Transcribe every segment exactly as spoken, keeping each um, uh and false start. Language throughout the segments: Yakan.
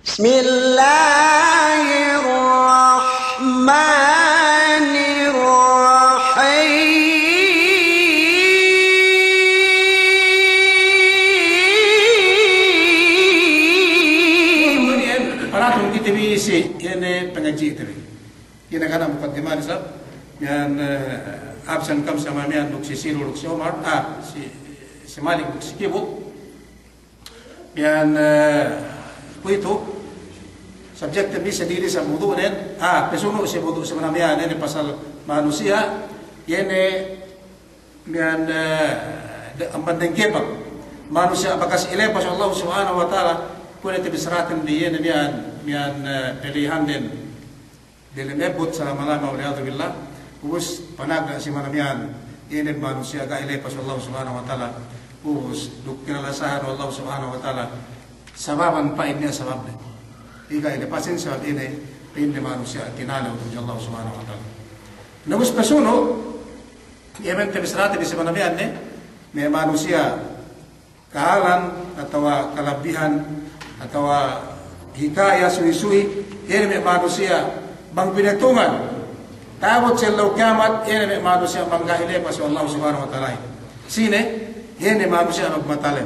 بسم الله الرحمن الرحيم. Kemudian, paratun kite bi si ine pangadji'te bi. Ine kana mukaddimah isab, miya'an, eh, absen kam sama miya'an duk si Siru duk si Omar, ah, si, si Malik duk si Kibu. Miya'an, eh, kuwe'itu, subjekte bi si dili sa mawdu'nen, ah, pasunu' si mawdu' si mana miya'an, ine pasal manusiya', ine miya'an, eh, de-, amban dengkepak. Manusiya' bakas ilepas Allah Subhanahu wa Ta'ala, kuwe' ne te bissaraten bi ine miya'an, miya'an, eh, pelihanden. Diyalem ebbut salama-lama, wal iyadhu billah. Ubus panagna' si mana miya'an, ine manusiya' ga' ilepas we' Allah Subhanahu wa Ta'ala. Ubus duk kinalasahan we' Allah Subhanahu wa Ta'ala. Sababan pa'in niya' sababne. Ga'i ilepasin sabab ine, pa'inne manusiya' tinalew tudju Allah Subhanahu wa Ta'ala. Na ubus pasunu', iye men te bissarate bi si mana miya'an ne, me' manusiya' kahalan atawa kalabbihan atawa hikaya suwi-suwi, iye ne me' manusiya' bang pinatungan ta'abut si ellew kiyamat, iye ne me' manusiya' bang ga'i lepas we' Allah Subhanahu wa Ta'ala. Sine? Iye ne manusiya' magmatalew.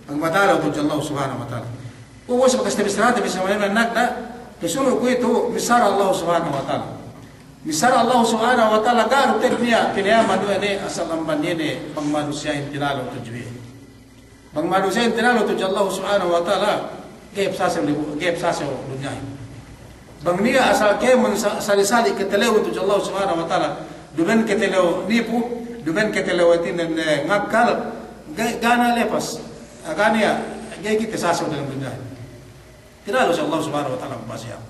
Magmatalew tudju Allah Subhanahu wa Ta'ala. Ubus bakas te bissarate bi si mana miya'an nagna', pasunu' kuwe'itu missara Allah Subhanahu wa Ta'ala. Missara Allah Subhanahu wa Ta'ala ga' du te'ed niya' pinayaman we' ne asal amban iye ne bang manusiya'in tinalew tudju iye. Bang manusiya'in tinalew tudju Allah Subhanahu wa Ta'ala, ga'i pasasew libu-, ga'i pasasew dunyahin. Bang niya' asal kēmon sa-, sali-sali katalewun tudju Allah Subhanahu wa Ta'ala, duma'in katalew nipu, duma'in katalew hātinen, eh, ngakkal, ga', ga' niya' lepas. Ga' niya', ga'i kite sasew dalem dunyahin. Tinalew si Allah Subhanahu wa Ta'ala ma'asiyat.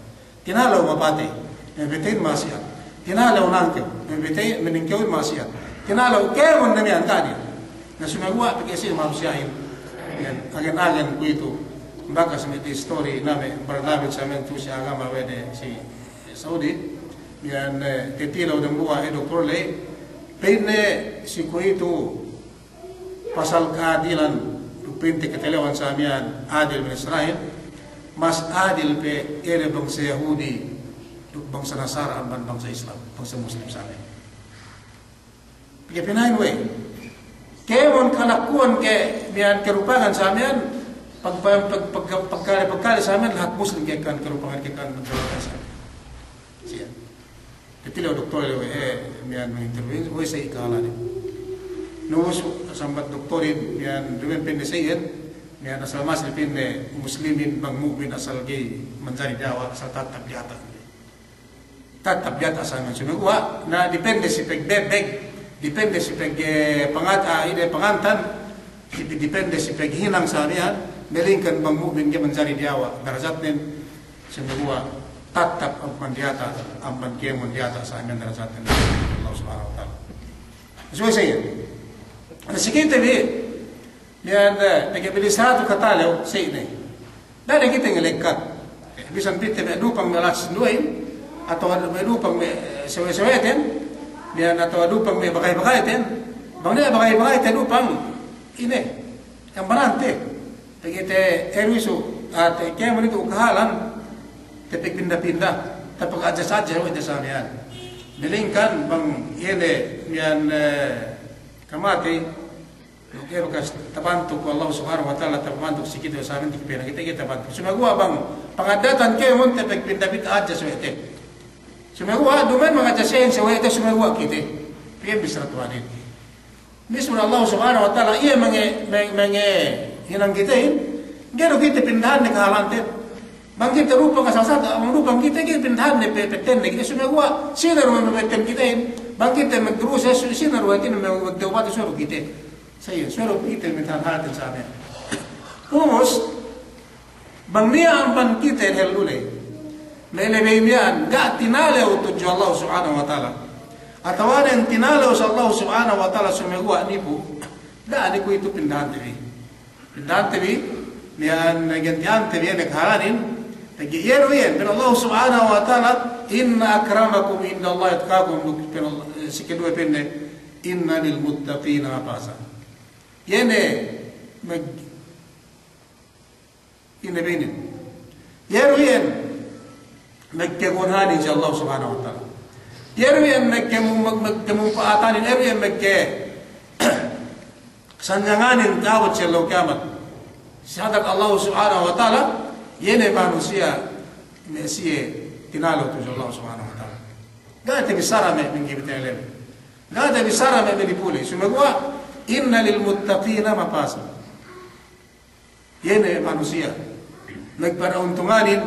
Tinalew mapatey, mapatey ma'asiyat. Tinalew nangkew, mapatey, manangkewin ma'asiyat. Tinalew kēmon ne miya'an kaniya. Na sumeguwa' pegge' si manusiya'in, iyan, agen-agen kuwe'itu. Bakas me' te istori name' barnabit sa miya'an tu si agama we' de si Saudi. Iyan, eh, tetilew dambuwa' e doktor ley. Pa'inne si kuwe'itu pasal ka'adilan, duk pa'inte katalewan sa miya'an adil bin Isra'il, mas adil pe ine bangsa Yahudi, duk bangsa Nasara amban bangsa Islam, bangsa Muslim sa miya'an. Pegge' pina'in we'. Kēmon kalakuwan ke miya'an karupangan sa miya'an, pag-, pag-, pag-, pag-, pagkale-pagkale sa miya'an lahat Muslim ke kan karupangan ke kan sa miya'an. Siya. Tetilew doktor we', eh, miya'an manginterview, we' sa' ikala ne. Na ubus sambat doktorin, miya'an duma'in pa'inne sa iyan, miya'an asal masi pa'inne muslimin bang mu'min asal ga'i manjari diyawa', asal tattap diyata'. Tattap diyata' sa miya'an sumeguwa', na depende si pag-, bebeg, depende si pag-, eh, pangat-, ah, ine pangantan, si, depende si paghinang sa miya'an, melingkan bang mu'min ga'i manjari diyawa' darajatnen, sumeguwa' tattap amban diyata', amban kēmon diyata' sa miya'an darajatnen Allah Subhanahu wa Ta'ala. Subey sa iyan. Na si kite bi, miya'an, eh, pegge' bissaratu katalew, sa ine. Da'a ne kite ngalekkat. Eh, bisan pite me' dupang me' lahat sinduwehin, atawa me' dupang me', eh, sawe'-saweten, miya'an atawa dupang me' bagay-bagayten, bang ne bagay-bagayten dupang, ine, ambanante. Pegge' te eru isu, ah, te kēmon itu kahalan, tapagpinda-pinda, tapag-adjust-adjust we' te sa miya'an. Melingkan bang iye ne miya'an, eh, kamatey, duk iye bakas tabantuk we' Allah Subhanahu wa Ta'ala, tabantuk si kite sa miya'an, kite, kite tabantuk. Sumeguwa' bang pangaddatan kēmon tapagpinda-pinda, adjust we' te. Sumeguwa' duma'in mangadjust iyan si we' te, sumeguwa' kite. Pegge' bissara Tuhanin. Mismu Allah Subhanahu wa Ta'ala, iye mange-, mange-, mangahinang kitehin, ga'i du kite pindahanne kahalanten. Bang kite dupang asal sat, bang dupang kite, ga'i pindahanne pe-, pettenne kite, sumeguwa' sine du mametten kitehin. Bang kite magdurusa, su-, sine du hātinen mag-, magtawbat, sumeguwa' kite. Sa iyan, sumeguwa' kite pindahan hātin sa miya'an. Ubus, bang niya' amban kite dehellu ley, me' lebey miya'an, ga' tinalew tudju Allah Subhanahu wa Ta'ala, atawa ne tinalew si Allah Subhanahu wa Ta'ala sumeguwa' nipu, ga' ne kuwe'itu pindahante bi. Pindahante bi, miya'an ganti'ante bi iye ne kahalanin, pegge' iye du iyan, pa'in Allah Subhanahu wa Ta'ala, "Inna akramakum indallahi atqakum," duk pa'in Allah, si keduwe pa'inne, "Inna lil muttaqina mafaza." Iye ne mag- Ine be inin? Iye du iyan magkagunhanin si Allah Subhanahu wa Ta'ala. Iye du iyan magkamu-, mag-, magkamumpa'atanin, iye du iyan magkasanyanganin ta'abut si ellew kiyamat. Si hadarat Allah Subhanahu wa Ta'ala, iye ne manusiya' me' siye tinalew tudju Allah Subhanahu wa Ta'ala. Ga' ne tabissara me' mangga'i biten ellew. Ga' ne tabissara me' manipulate. Sumeguwa', inna lil muttaqina mafaza. Iye ne manusiya' magpa'untunganin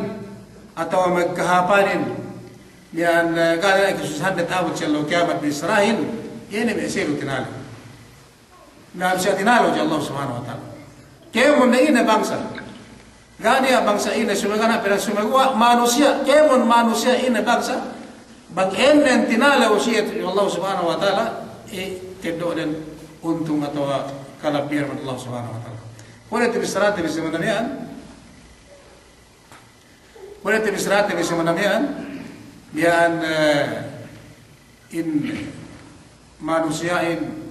atawa magkahāpanin, miya'an, eh, ga' ne kasusahan ta'abut si ellew kiyamat bissarahin, iye ne me' siye du tinalew. Na, siye tinalew tudju Allah Subhanahu wa Ta'ala. Kēmon ne ine bangsa. Ga' niya' bangsa ine, sumeguwa' na pira, sumeguwa' manusiya', kēmon manusiya' ine bangsa, bang ēnnen tinalew siye tudju Allah Subhanahu wa Ta'ala, eh, teddo'nen untung atawa kalabbihan Allah Subhanahu wa Ta'ala. Kuwe' ne tabissarate bi si miya'an, kuwe' ne tabissarate bi si miya'an, miya'an, eh, in manusiya'in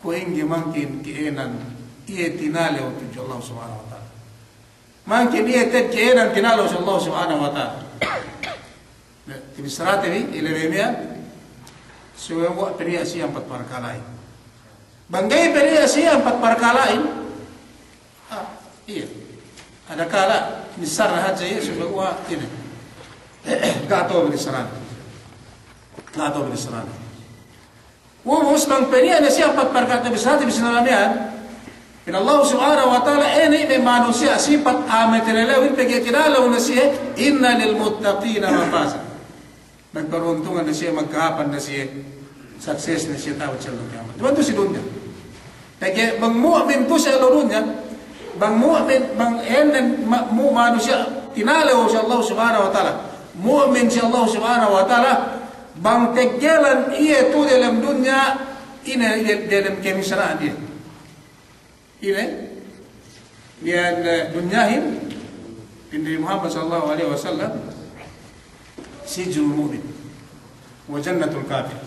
kuwe' ingge mangkin ka'ēnan iye tinalew tudju Allah Subhanahu wa Ta'ala. Mangkin iye te'ed ka'ēnan tinalew tudju Allah Subhanahu wa Ta'ala. Na, tabissarate bi, ilebe miya'an, sumeguwa' peniya' siye ampat parkala'in. Bang ga'i peniya' siye ampat parkala'in, ah, iye. Adakala' missara hadja iye, sumeguwa' ine. Ga' tau binissaranen. Ga' tau binissaranen. Ubus bang peniya' ne siye ampat parkala' tabissarate bi si miya'an, pa'in Allah Subhanahu wa Ta'ala, ine me' manusiya' sipat a'a matalelewin pegge' tinalew ne siye, inna lil muttaqina mafaza. Magparuntungan ne siye, magkahāpan ne siye, sukses ne siye ta'abut si ellew kiyamat. Duma'in tu'u si dunya. Pegge' bang mu'min tu'u si ellew dunya, bang mu'min, bang ēnnen ma-, mu-, manusiya' tinalew si Allah Subhanahu wa Ta'ala, mu'min si Allah Subhanahu wa Ta'ala, bang teggelan iye tu'u delem dunya, ine de-, delem kamisara'an iye. Ine, miya'an, eh, dunyahin, pa'in Nabi Muhammad sallallahu alaihi wasallam, sijnul mu'min, wa jannatul kafir.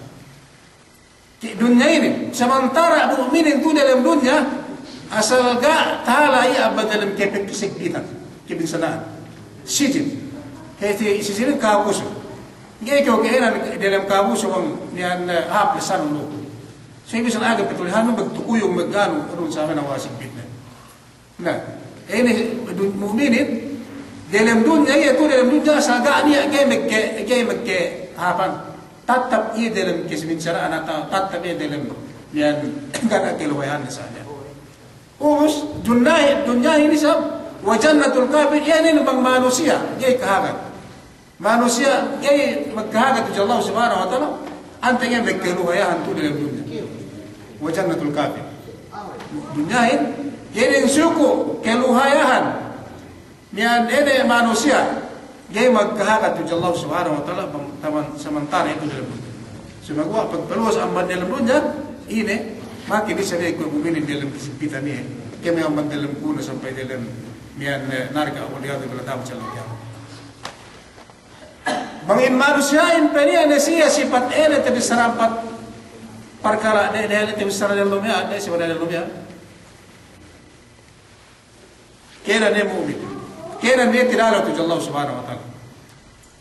Ke dunya inin, samantara' mu'minin tu'u delem dunya, asal ga' tahala' iye amban delem kepek kasigpitan, kabinsana'an. Sijin. Hāti sijin kahabusu. Ga'i kew ka'ēnan delem kahabusu bang miya'an, eh, hāp lesanun lu. So, iye bisan agen patulihanun, magtukuyung, maganu, adun sa' miya'an wasigpitne. Na, inin du-, mu'minin, delem dunya iye tu'u delem dunya, asal ga' niya' ga'i magke-, ga'i magkahāpan. Tattap iye delem kasiminsana'an atawa tattap iye delem, miya'an, ga' niya' kaluhayahan sa' niya'. Ubus, dunyahin, dunyahin isab, wa jannatul kafir, iye inin bang manusiya', ga'i kahagad. Manusiya' ga'i magkahagad tudju Allah Subhanahu wa Ta'ala, anteng iye magkaluhayahan tu'u delem dunya. Wa jannatul kafir. Dunyahin, iye inin suku kaluhayahan. Miya'an ine manusiya' ga'i magkahagad tudju Allah Subhanahu wa Ta'ala, bang taman samantara' iye tu'u delem dunya. Sumeguwa' pagpaluwas amban delem dunya, ine, mangkin isab iye kuwe' mu'minin delem kasigpitan iye. Kēmon amban delem kuna sampay delem miya'an, eh, narka', wal iyadhu billah, ta'abut si ellew kiyamat. Bang in manusiya'in peniya' ne siye sipat ēnnen tabissara ampat parkala', de-, de-, tabissara ellew miya'an, de-, sipat ellew miya'an. Kēnan ne mu'min. Kēnan ne tinalew tudju Allah Subhanahu wa Ta'ala.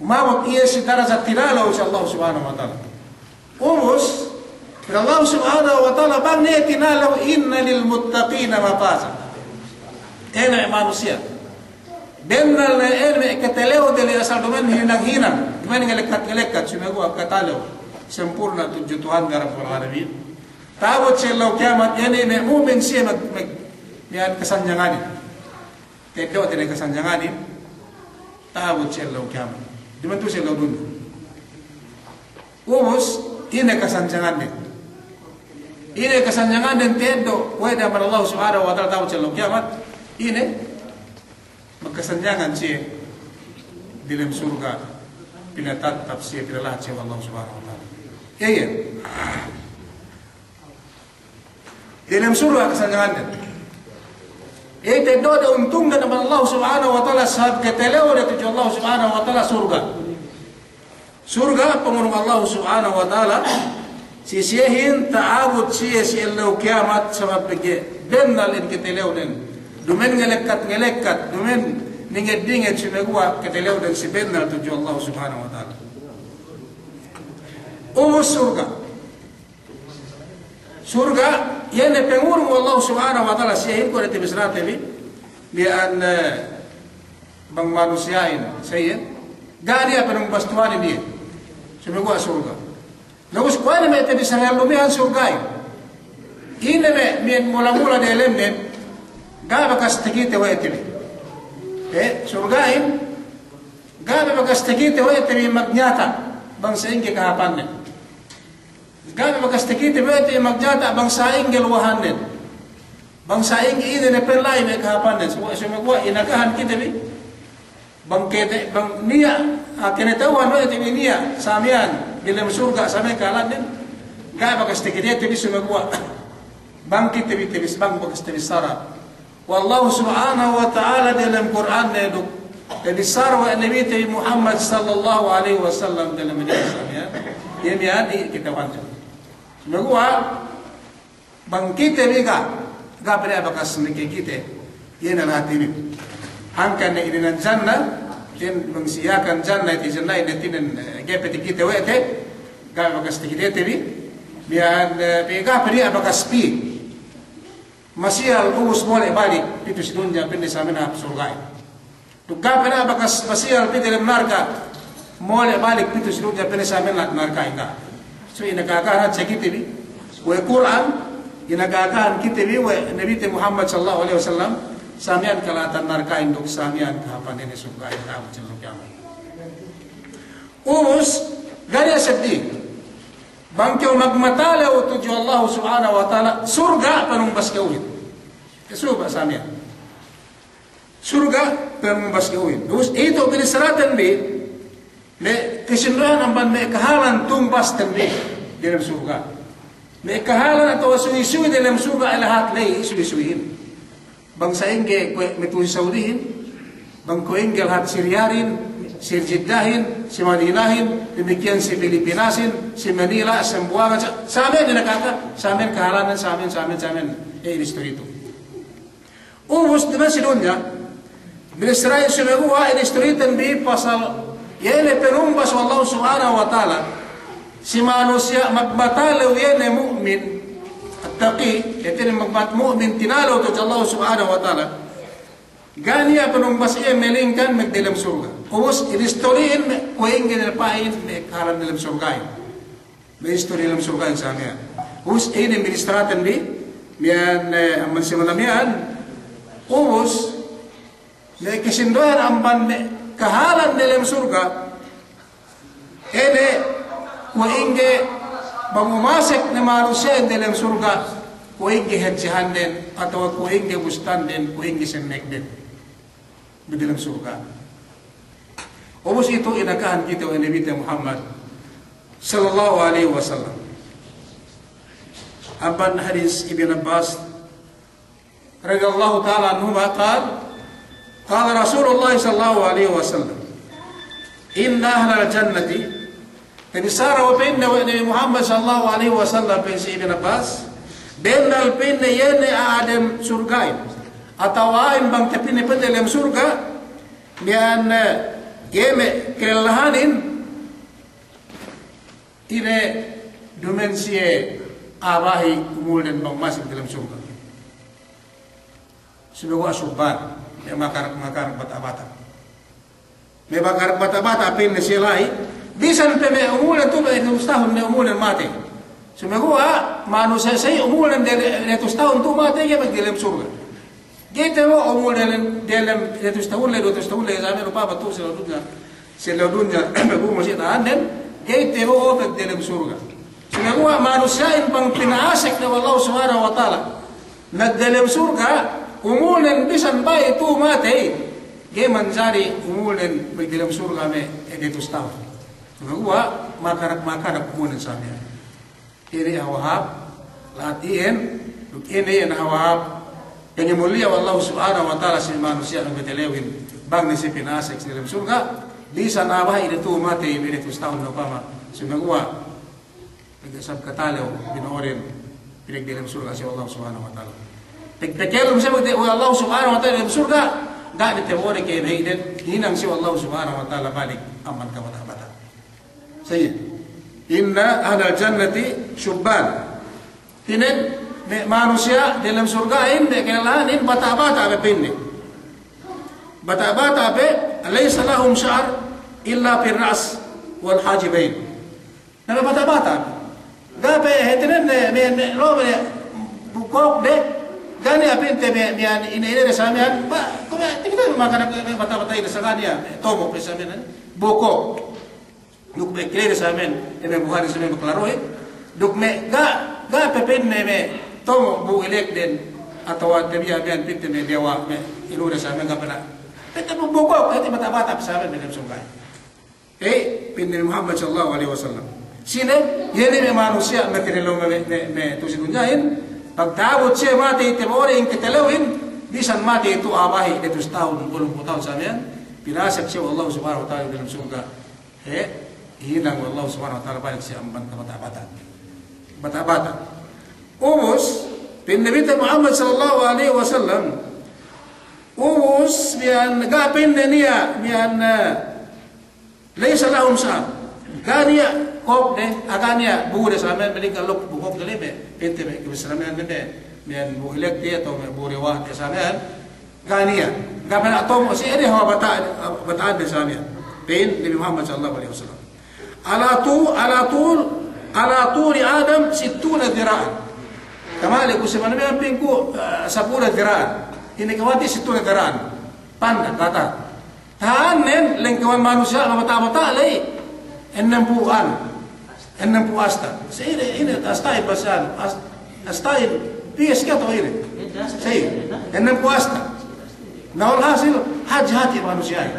Umabut iye si darajat tinalew si Allah Subhanahu wa Ta'ala. Ubus, pa'in Allah Subhanahu wa Ta'ala, bang ne tinalew, inna lil muttaqina mafaza. Ine manusiya'. Bennal ne ine me' katalew diyalem asal duma'in hinang-hinang, duma'in ngalekkat-ngalekkat, sumeguwa' katalew sampurna' tudju Tuhan Rabbul Alamin. Ta'abut si ellew kiyamat, iye ne me' mu'min siye mag-, mag-, miya'an kasanyanganin. Teddo' te ne kasanyanganin, ta'abut si ellew kiyamat. Duma'in tu'u si ellew dunya. Ubus, ine kasanyanganin. Ine kasanyanganin teddo', we' de amban Allah Subhanahu wa Ta'ala ta'abut si ellew kiyamat. Ine, magkasanyangan siye diyalem surga', pinatattap siye, pinalahat siye we' Allah Subhanahu wa Ta'ala. Iye, iye. Diyalem surga' kasanyangannen. Iye teddo' de untungnen amban Allah Subhanahu wa Ta'ala, sabab katalew de tudju Allah Subhanahu wa Ta'ala surga'. Surga' pangurung Allah Subhanahu wa Ta'ala, si siyehin ta'abut siye si ellew kiyamat sabab pegge' bennal in katalewnen. Duma'in ngalekkat-ngalekkat, duma'in ninged-ninged sumeguwa' katalewden si bennal tudju Allah Subhanahu wa Ta'ala. Ubus surga'. Surga', iye ne pangurung Allah Subhanahu wa Ta'ala, siyehin kuwe' ne tabissarate bi, miya'an, eh, bang manusiya'in, sa iye, ga' niya' panumbas Tuhanin iye. Sumeguwa' surga'. Na ubus kuwe' ne me' tabissara lumihan surga'in. Ine me' miya'an mula-mula delemnen, ga' bakas takite we' te bi. Eh, surga'in, ga' bakas takite we' te bi magnyata', bang sa'ingge kahāpannen. Ga' bakas takite we' te bi magnyata' bang sa'ingge luwahannen. Bang sa'ingge ine ne pa'in la'i me' kahāpannen. Sumeguwa', sumeguwa' inakahan kite bi. Bang kite, bang niya', ah, kinata'uhan we' te bi niya', sa miya'an, diyalem surga', sa miya'an kahālannen. Ga' bakas takite te bi sumeguwa'. Bang kite bi tabis-, bang bakas tabissara we' Allahu Subhanahu wa Ta'ala diyalem Kur'anne duk tabissara we' Nabite bi Muhammad sallallahu alaihi wasallam diyalem hadis, sa miya'an. Iye miya'an, iye kata'uhante. Sumeguwa', bang kite bi ga', ga' pe niya' bakas makakite, iye ne lahat inin. Hangkan ne inin jannah, iyan bang si Yakan jannah, iti jannah inin, eh, ga'i pe takite we' te, ga' bakas takite te bi, miya'an, eh, pe ga' pe niya' bakas pī. Masiyal ubus mole' balik pitu si dunya pa'inne sa miya'an hap surga'in. Duk ga' pe niya' bakas masiyal pī diyalem narka', mole' balik pitu si dunya pa'inne sa miya'an lahat narka'in ga'. So inakahan hadja kite bi we' Kur'an, inakahan kite bi we' Nabite Muhammad sallallahu alaihi wasallam, sa miya'an kalahatan narka'in duk sa miya'an kahāpannen surga'in ta'abut si ellew kiyamat. Ubus, ga' niya' seddili. Bang kew magmatalew tudju Allah Subhanahu wa Ta'ala, surga' panumbas kewin. Kesuba' sa miya'an. Surga' panumbas kewin. Ubus itu binissaraten bi, me' kasinduwehan amban me' kahālan tumbasten bi diyalem surga'. Me' kahālan atawa suwi-suwi diyalem surga' lahat ley suwi-suwihin. Bang sa'ingge kuwe' me' tu'u si Saudihin, bang kuwe' ingge lahat si Riyadin, si Jiddahin, si Madinahin, damikkiyan si Pilipinasin, si Manila, Sambuwangan, sa-, sa miya'an inakahan, sa miya'an kahālannen, sa miya'an, sa miya'an, sa miya'an, eh, inistori tu. Ubus, duma'in si dunya, binissarahin sumeguwa' inistoriten bi pasal iye ne panumbas we' Allah Subhanahu wa Ta'ala, si manusiya' magmatalew iye ne mu'min, at-taqi, iye ne magmat-, mu'min tinalew tudju Allah Subhanahu wa Ta'ala, ga' niya' panumbas iye malingkan magdiyalem surga'. Ubus, inistorihin me' kuwe' ingge ne pa'in me' kahālan diyalem surga'in. Me' istori diyalem surga'in sa miya'an. Ubus inin binissaraten bi, miya'an, eh, amban si miya'an. Ubus, me' kasinduwehan amban me' kahālan diyalem surga', ine, kuwe' ingge bang umasek ne manusiya'in diyalem surga', kuwe' ingge hadjehannen, atawa kuwe' ingge bustanden, kuwe' ingge semmekden. Magdiyalem surga'. Ubus itu inakahan kite we' Nabite Muhammad sallallahu alaihi wasallam. Amban hadis Ibn Abbas radiyallahu ta'ala anhuma qal, qala Rasulullah sallallahu alaihi wasallam, "Inna ahlal jannati," Tabissara we' pa'inne we' Nabi Muhammad sallallahu alaihi wasallam pa'in si Ibn Abbas, bennal pa'inne iye ne a'a dem surga'in. Atawa a'ahin bang tapī ne pa'inne dem surga', miya'an, eh, iye me' kalellahanin, ine duma'in siye a'a bahi' umulnen bang masi dem surga'. Sumeguwa' subban, me' makarak-makarak bata'-bata'. Me' makarak bata'-bata' pa'inne siye la'i, bisan pe me' umulnen tu me' dehatus tahun ne umulnen matey. Sumeguwa' manusiya' sa'i umulnen de-, de-, dehatus tahun tu matey ga'i magdiyalem surga'. Ga'i tabo'o umulnen diyalem dehatus tahun le, duwehatus tahun le, samiyan upama tu si ellew dunya. Si ellew dunya, umul si ta'annen, ga'i tabo'o magdiyalem surga'. Sumeguwa' manusiya'in bang pina'asek ne we' Allah Subhanahu wa Ta'ala magdiyalem surga', umulnen bisan ba'i tu matey, ga'i manjari umulnen magdiyalem surga' me' dehatus tahun. Sumeguwa' makarak-makarak umulnen samiyan. Ine hawal-hawal, lahat iyan, duk ine iyan hawal-hawal, pangimulliya we' Allah Subhanahu wa Ta'ala si manusiya' magtalewin, bang ne siye pina'asek si diyalem surga', bisan a'a bahi' ne tu matey me' dehatus tahun upama. Sumeguwa' Pegge' sab katalew bino'oden pinagdiyalem surga' si Allah Subhanahu wa Ta'ala. Pag-, pagkellum siye we' Allah Subhanahu wa Ta'ala diyalem surga', Ga' ne tabo'o de ke bahi' den, hinang si Allah Subhanahu wa Ta'ala balik amban kabata'-bata'. Sa'i. Inna ahlal jannati shubban. Hātinen, me' manusiya' delem surga'in, me' kalellahanin, bata'-bata' pe pa'inne. Bata'-bata' pe, laysa lahum sha'r illa fir ra's wal hajibayn. Na me' bata'-bata' pe. Ga' pe, hātinen, me', me', me', lo' me' bukok de, ga' niya' pa'inte me', me' ine, ine de sa miya'an, ba, kuwe', takite me' makanan me' bata'-bata' ine sa ga' niya', me' tomo' pe sa miya'an, bukok. Duk me' kile de sa miya'an, e me' buhari sa miya'an maklaruhin. Duk me' ga', ga' pe pa'inne me' tomo' bu ilek den, atawa tabiya' miya'an pa'inte me' dewa', me' ilu de sa miya'an ga' pe na. Pa'inte bu bukok, hāti bata'-bata' pe sa miya'an me' dem surga'in. E, pa'inne Muhammad sallallahu alaihi wasallam. Sine, iye ne me' manusiya' me' tinelew me', me', me' tu'u si dunyahin, pagta'abut siye matey tabo'o de in katalewin, bisan matey tu'u a'a bahi' datus tahun, walumpū' tahun sa miya'an, pinasek siye we' Allah Subhanahu wa Ta'ala delem surga'. E, hinang we' Allah Subhanahu wa Ta'ala balik siye amban kabata'-bata'. Bata'-bata'. Ubus, pa'in Nabi te Muhammad sallallahu alaihi wasallam, ubus, miya'an, ga' pa'inne niya', miya'an, e, laysa lahum sha'r. Ga' niya' kok de, a, ga' niya' bu de sa miya'an, mending kalo' bu kok de lebe. Pa'inte me' kibis sa miya'an lebe. Miya'an bu ilek de atawa me' bu dewa' de sa miya'an. Ga' niya'. Ga' pe na tomo' si ede hawal bata', bata'an de sa miya'an. Pa'in Nabi Muhammad sallallahu alaihi wasallam. Ala tu-, ala tul-, ala tuli Adam sittuna dhira'an. Kamali ku si manu miya'an pa'inku, e, sapulu dhira'an. Ine kawati sittuna dhira'an. Pandak kata. Ta'annen, lengkewan manusiya' mabata'-bata' ley, ennempū' anu, ennempū' asta. Sa ine, ine asta'in bahasa anu, as-, asta'in, P S K atawa ine. Sa ine, ennempū' asta. Na walhasil, hadje hati' manusiya'in.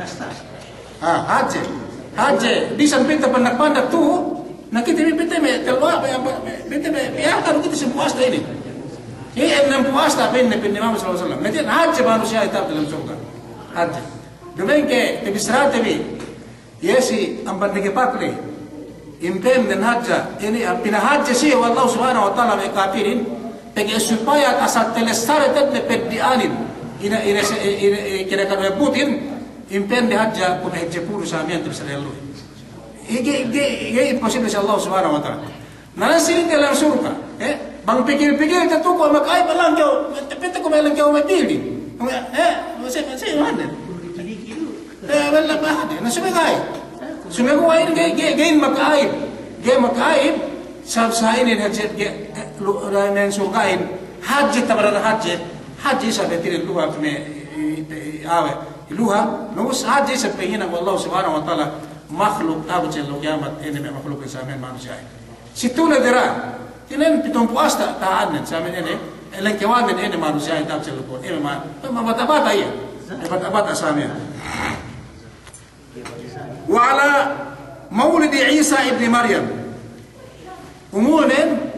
A, hadje. Hadje, bisan pa'inte pandak-pandak tu'u, na kite bi pa'inte me' tellu, me', me', pa'inte me', me' angka du kite sampū' asta inin. Iye ennempū' asta pa'inne, pa'inne Muhammad sallallahu alaihi wasallam. Na hadje manusiya'in ta'ab delem surga'. Hadje. Duma'in ke, tabissarate bi. Iye si amban nagepakle. Impenden hadja, inin, a, pinahadje siye we' Allah Subhanahu wa Ta'ala me' kapirin, pegge' supaya asal telessare te'ed ne peddi'anin. Ine, ine, ine, ine, kine kanu ebbutin, impende hadja kume' hadje puru sa miya'an tabissara ellu. Iye, iye, iye, imposible si Allah Subhanahu wa Ta'ala. Na, sinin delem surga', e, bang pikil-pikil te tu'u kuwe' maka'aib, langkew, pete kuwe' langkew me' pili. E, masi, masi, mane. E, wala bahade, na sumeguwa' inin. Sumeguwa' inin, ga'i, ga'i, ga'i maka'aib. Ga'i maka'aib, sabab sa inin hadje, ga'i, e, lu-, lu-, nen surga'in. Hadje tabaran hadje, hadje isab hātinen luha me', i, i, i, awe, luha, nus hadje isab pahinang we' Allah Subhanahu wa Ta'ala, makhluk, ta'abut si ellew kiyamat, inin me' makhluk sa miya'an manusiya'in. Sittuna dhira'an. Inin pitumpū' asta ta'annen, sa miya'an inin, e, lengkewannen inin manusiya'in ta'abut si ellew kuwan. Inin ma-, ma-, bata'-bata' iye. E, bata'-bata' sa miya'an. Wa ala mawlidi Isa ibni Maryam. Umulnen,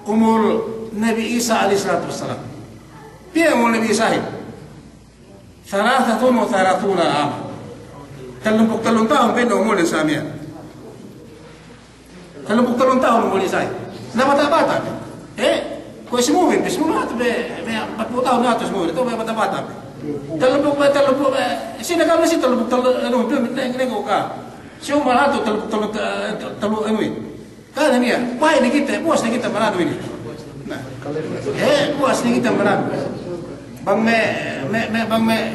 umul Nabi Isa alayhis salatu wassalam. Piye umul Nabi Isahin? Thalathatun wa thalathuna ama. Tellumpū' tellu tahun pe umulnen sa miya'an. Tellumpū' tellu tahun umulnen sa miya'an. Na bata'-bata' pe. E, kuwe' si Mumin pe, si Mumin hatu pe, me' ampatpū' tahun hatu si Mumin, itu me' bata'-bata' pe. Tellumpū' pe, tellumpū' pe, sine kami si tellumpū' tellu, anu, pe, ne, ne, ko' ka. Si Umar hatu tellumpū' tellu, e, tellu, anu, Kala niya', bahi' ne kite, puwas ne kite mananu inin. Na. E, puwas ne kite mananu. Bang me', me', me', bang me',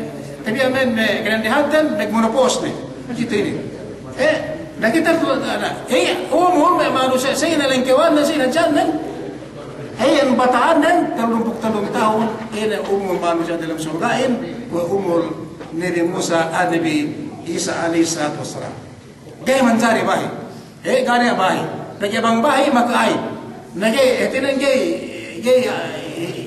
tabiya' me', me' kenen dihaten, me' mono puwas ne. Kite inin. E, na kite tu, na, na. E, umul me' manusiya', sa'ingge lengkewannen, sa'ingge hadjannen. E, iyan bata'annen, tellumpū' tellu tahun, inin umul manusiya' dalem surga'in, kuwe' umul Nabi Musa, a, Nabi Isa alayhis salatu wassalam. Ga'i manjari bahi'. E, ga' niya' bahi'. Pegge' bang bahi', maka'aib. Na ga'i, hātinen ga'i, ga'i,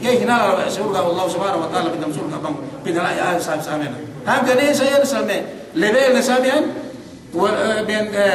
ga'i hinalal we' surga' Allah Subhanahu wa Ta'ala, pinam surga' bang pinala'i a'a sa, sa miya'an. Hangkan ne sa iyan sa me', lebel ne sa miya'an, wa, e, miya'an, e,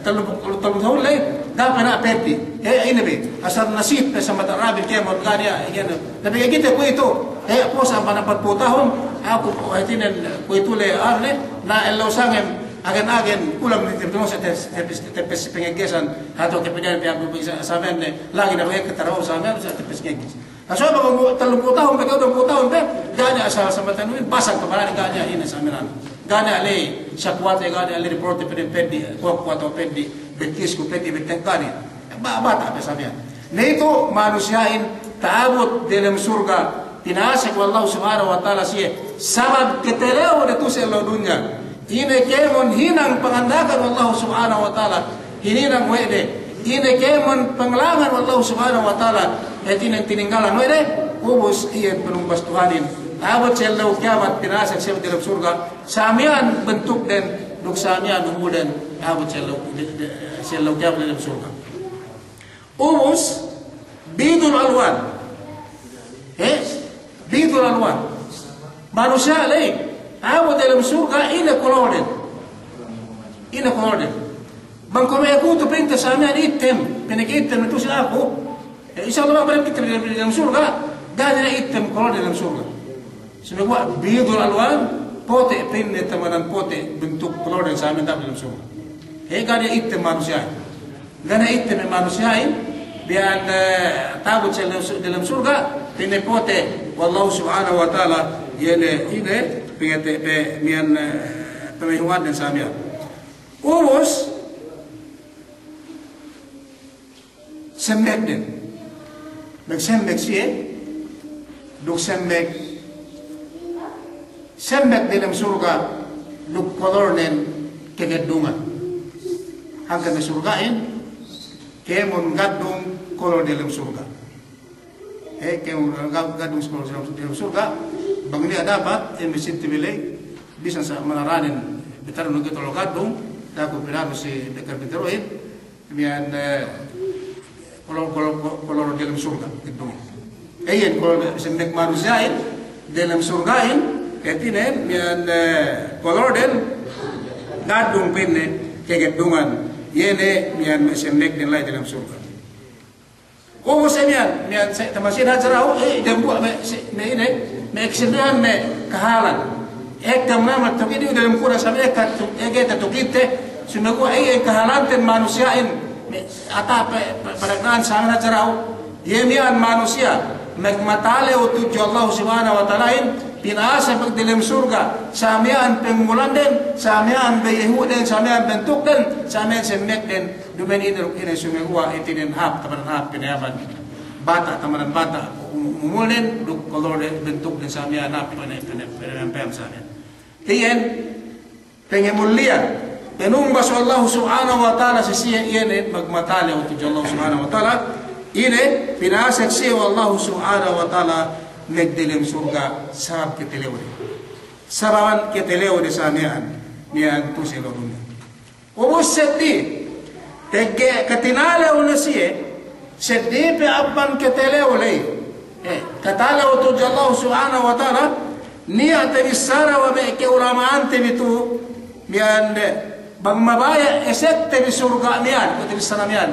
tellu, tellu tahun ley, ga' pe na' peddi'. E, ine bi, asal nasib pe sa mata rabil kēmon, ga' niya', iyan. Tapi ga'i kite kuwe'itu, e, puwas amban ampatpū' tahun, aku, hātinen, kuwe'itu ley, anu ley, na ellew sangem, agen-agen, kulang ni te-, te-, te-, tepes pengeggesan, hatu kepedean pe aku bisa samen ne, lagi' na bang ke tarawu samen, bisa tepes ngegges. Kaso ba tellumpū' tahun pe, duwempū' tahun pe, ga' niya' asal sambatanu in, basag pe barani, ga' niya' ine samiyan. Ga' niya' ley sakuwate, ga' niya' ley riporte, peddi', peddi', kuwa'-kuwa' atawa peddi', bekkisku peddi', bettek, ga' niya'. Ba-, bata' pe samiyan. Na itu manusiya'in ta'abut delem surga', pinasek we' Allahu Subhanahu wa Ta'ala siye, sabab katalew de tu'u si ellew dunya. Ine kēmon hinang panganda'akan we' Allahu Subhanahu wa Ta'ala, hininang we' de. Ine kēmon panglangan we' Allahu Subhanahu wa Ta'ala, hātinen tininggalan we' de, ubus iyan panumbas Tuhanin. Ta'abut si ellew kiyamat, pinasek siye delem surga', samiyan bentukden, duk samiyan umulden, ta'abut si ellew, de-, de-, si ellew kiyamat delem surga'. Ubus, bidul alwan. He? Bidul alwan. Manusiya' ley. Ta'abut delem surga', ine kolorden. Ine kolorden. Bang kuwe' me' kutu pinte samiyan ittem. Pinakittem itu si aku. E, insya Allah, bang kite delem surga', ga' niya' ittem kolorden delem surga'. Sumeguwa' bidul alwan, pote' pa'inne, tamanan pote' bentuk kolorden samiyan ta'abut delem surga'. He, ga' niya' ittem manusiya'in. Ga' niya' ittem manusiya'in, biyan, eh, ta'abut si delem su-, delem surga', pa'inne pote' we' Allahu Subhanahu wa Ta'ala, iye ne, ine, pangete-, pe-, miyan, eh, pamayhu'anden samiyan. Ubus, semmekden. Magsemmek siye, duk semmek, semmek delem surga', duk kolornen kageddungan. Hangkan me' surga'in, kēmon gaddung kolor delem surga'. E, kēmon ga-, gaddung kolor delem surga', bang niya' dapat, e, me' sittu bi ley, bisan sa' manaranen, betarun gaddung, da'a ku pinadu si bekar betarun, Miyan, eh, kolor, kolor, kolor delem surga', gitu. Iyan kolor semmek manusiya'in, delem surga'in, hātinen, miyan, eh, kolorden, gaddung pa'inne, kageddungan. Iye ne, miyan, semmekden la'i delem surga'. Ubus miyan, miyan, se-, tamasihan hadja du, eh, dembuwa' me', se-, me' ine, me' eksendehan me' kahalan. Ekka manamal tukite delem kubul samiyan ekka tu-, ekka te tukite, sumeguwa' iye kahalanten manusiya'in, me' ata pe, pe, panagna'an samiyan hadja du, iye miyan manusiya', magmatalew tudju Allah Subhanahu wa Ta'alahin, pinasek delem surga', samiyan pangulanden, samiyan bayahu'den, samiyan bentukden, samiyan semmekden, duma'in ine duk ine sumeguwa' hātinen hāp, tamanan hāp, pinayaman. Bata', tamanan bata', um-, umulden, duk kolor de, bentuk de samiyan, na, pene-, pene-, pene-, pene-, samiyan. Iyan, pangamulliya, panumbas we' Allah Subhanahu wa Ta'ala si siye, iyan, magmatalew tudju Allah Subhanahu wa Ta'ala, ine, pinasek siye we' Allah Subhanahu wa Ta'ala, magdelem surga', sabab katalew de. Sababan katalew de samiyan, miyan tu'u si ellew dunya. Ubus seddi, pegge' katinalew ne siye, seddi pe amban katalew ley. Eh, katalew tudju Allah Subhanahu wa Ta'ala, niya' tabissara we' me' ka'ulama'ante bi tu'u, miyan de, bang mabaya' esette bi surga' miyan, kuwe' tabissara miyan.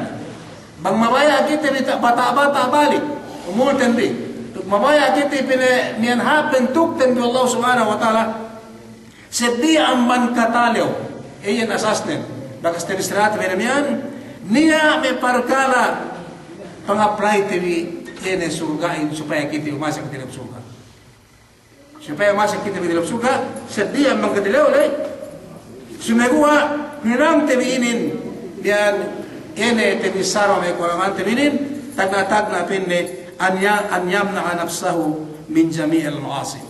Bang mabaya' kite bi ta-, bata'-bata' balik, umulten bi. Duk mabaya' kite bi ne miyan hāp bentukten bi Allah Subhanahu wa Ta'ala, Seddi amban katalew, iyan asasnen, bakas tabissarate bi ne miyan, niya' me' parkala' pangaplayte bi, iye ne surga'in, supaya kite bi masuk delem surga'. Supaya masuk kite bi delem surga', seddi amban katalew ley, sumeguwa' hinangte bi inin, miyan, iye ne tabissara me' ka'ulama'ante bi inin, tagna'-tagna' pa'inne, an ya-, an yamna'a nafsahu min jami'il ma'asi.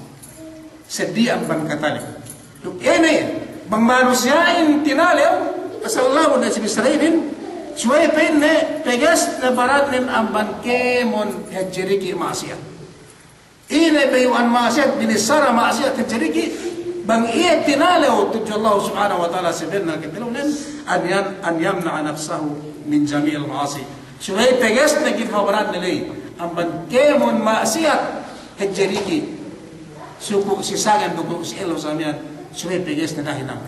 Seddi amban katalew. Duk ine, bang manusiya'in tinalew, asal lamun ne si bissara inin, subey pa'inne, peges ne baranne amban kēmon hadje diki' ma'asiyat. Ine bayu'an ma'asiyat, binissara ma'asiyat hadje diki', bang iye tinalew tudju Allah Subhanahu wa Ta'ala sabennal katalewnen, an yan-, an yamna'a nafsahu min jami'il ma'asi. Subey peges ne kite baranne ley, amban kēmon ma'asiyat hadje diki'. Suku' si sangem duk si ellew samiyan, subey peges ne da'a hinang.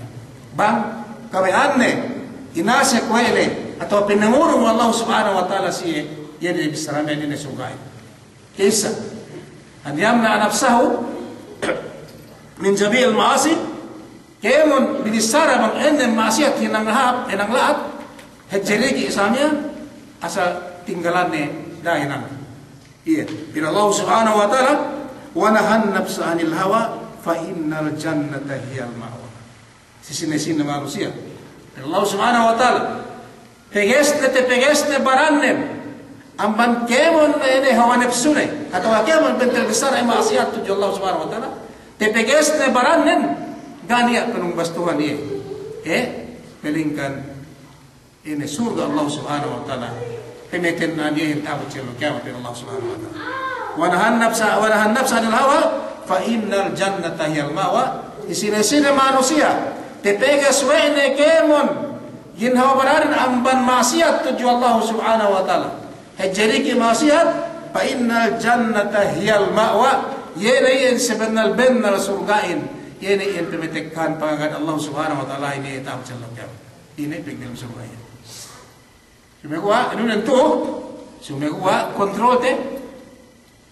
Bang kabaya'anne, inasek we' ne, atawa pinangurung we' Allah Subhanahu wa Ta'ala siye, iye ne bissara me' ine surga'in. Ka'issa, an yamna'a nafsahu min jami'il ma'asi, kēmon binissara bang ēnne ma'asiyat hinang hāp, hinang la'at, hadje diki' samiyan, asal tinggalanne da'a hinang. Iye, pa'in Allah Subhanahu wa Ta'ala, "Wa nahan nafsa 'anil hawa, fa innal jannata hiyal ma'wa." Si sine-sine manusiya', pa'in Allah Subhanahu wa Ta'ala, pegesne, tapegesne barannen amban kēmon ine hawa napsune, atawa kēmon bentel bissara ma'asiyat tudju Allah Subhanahu wa Ta'ala, tapegesne barannen, ga' niya' panumbas Tuhan iye. Eh, palingkan ine surga' Allah Subhanahu wa Ta'ala, pamatenna'an iyehin ta'abut si ellew kiyamat, pa'in Allah Subhanahu wa Ta'ala. "Wa nahan nafsa, wa nahan nafsa 'anil hawa, fa innal jannata hiyal ma'wa." Si sine-sine manusiya' tapeges we' ne kēmon ginhawa barannen amban ma'asiyat tudju Allah Subhanahu wa Ta'ala, hadje diki' ma'asiyat, "fa innal jannata hiyal ma'wa." Iye ne iyan sabennal-bennal surga'in, iye ne iyan pamatekkahan pangagad Allah Subhanahu wa Ta'ala, ine ta'abut si ellew kiyamat. Ine pegdalem surga' iye. Sumeguwa', inu nentu', sumeguwa' kontrolte